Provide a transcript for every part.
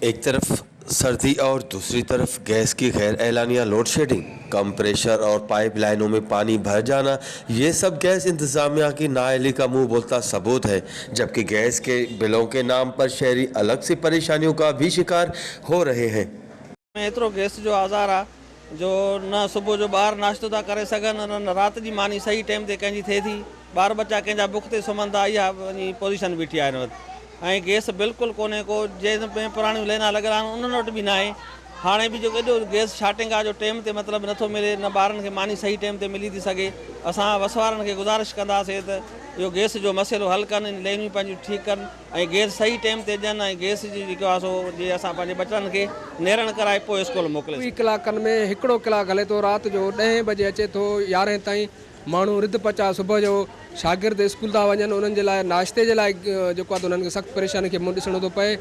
एक तरफ सर्दी और दूसरी तरफ गैस की गैर एलानिया लोड शेडिंग, कम प्रेशर और पाइप लाइनों में पानी भर जाना, ये सब गैस इंतज़ामिया की नाअहली का मुंह बोलता सबूत है, जबकि गैस के बिलों के नाम पर शहरी अलग से परेशानियों का भी शिकार हो रहे हैं। एतिरो गैस जो आज़ार आहे जो न सुबुह जो ॿार नाश्तो था करे सघनि, न राति जी मानी सही टाइम ते कंहिंजी थिए थी। ॿार बच्चा कंहिंजा बुख ते सुम्हनि था। इहा वञी पोज़ीशन बीठी आहे हिन वक़्तु ऐं गैस बिल्कुलु कोन्हे को। जंहिं में पुराणियूं लाइना लॻियल आहिनि, उन्हनि वटि बि न आहे। हाणे बि जेको एॾो गैस शार्टिंग आहे जो टाइम ते मतिलबु नथो मिले, न ॿारनि खे मानी सही टाइम ते मिली थी सघे। असां वस वारनि खे गुज़ारिश कंदासीं त इहो गैस जो मसइलो हल कनि, लाइनियूं पंहिंजूं ठीकु कनि ऐं गैस सही टाइम ते ॾियनि ऐं गैस जी जेको आहे सो जीअं असां पंहिंजे बच्चनि खे नेरण कराए पोइ स्कूल मोकिले। 20 ڪلاڪن ۾ هڪڙو ڪلاڪ هلي ٿو۔ رات جو 10 بجي اچي ٿو، 11 تائين ماڻهو رڌ پچاء، صبح جو شاگرد اسڪول ٿا وڃن، انهن جي لاءِ ناشتي جي لاءِ جيڪو آهي ته انهن کي سخت پريشاني کي منهن ڏسڻو ٿو پئي۔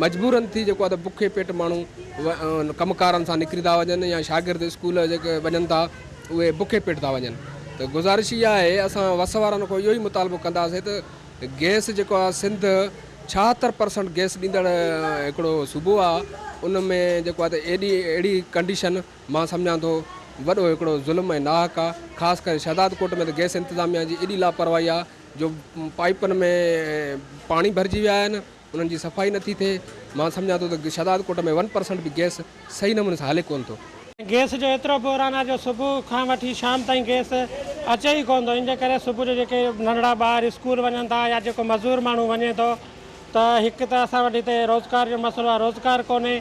مجبورن ٿي جيڪو آهي ته بکي پيٽ ماڻهو ڪم ڪارن سان نڪري ٿا وڃن يا شاگرد اسڪول جيڪي وڃن ٿا، اهي بکي پيٽ ٿا وڃن۔ ته گذارش اها آهي، اسان وس وارن کان اهو ئي مطالبو ڪنداسين ته گئس جيڪو آهي، سنڌ 76% گئس ڏيندڙ هڪڙو صوبو آهي، ان ۾ جيڪو آهي ته ايڏي اهڙي ڪنڊيشن مان سمجهان ٿو وڏو هڪڙو ظلم ۽ ناحق آهي۔ خاص ڪري شهداد ڪوٽ ۾ ته گئس انتظاميا جي ايڏي لاپرواهي آهي جو پائيپن ۾ پاڻي ڀرجي ويا آهن، انهن جي صفائي نٿي ٿئي۔ مان سمجهان ٿو ته شهداد ڪوٽ ۾ 1% به گئس صحيح نموني سان هلي ڪونه ٿو۔ گئس جو ايترو بحران آهي جو صبح کان وٺي شام تائين گئس اچي ئي ڪونه ٿو۔ ان جي ڪري صبح جو جيڪي ننڍڙا ٻار اسڪول وڃن ٿا يا جيڪو مزور ماڻهو وڃي ٿو ته هڪ ته اسان وٽ هتي روزگار جو مسئلو آهي، روزگار ڪونهي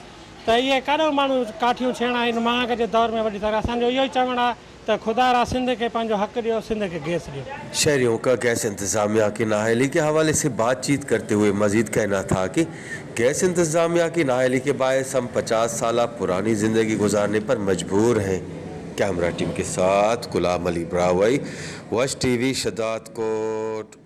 ته اهي ڪاڏانهن ماڻهو ڪاٺيون ڇيڻا هن مهانگ جي دور ۾ وڍي سگهن۔ اسان جو اهو ئي چوڻ آهي ته خدارا سنڌ کي پنهنجو حق ڏيو، سنڌ کي گئس ڏيو۔ शहरियों का गैस इंतज़ामिया की नाअहली के हवाले से बातचीत करते हुए मज़ीद कहना था कि गैस इंतज़ामिया की नाअहली के बायस हम 50 साल पुरानी ज़िंदगी गुजारने पर मजबूर हैं। कैमरा टीम के साथ गुलाम अली ब्रावई, वश टीवी, शदाद कोट।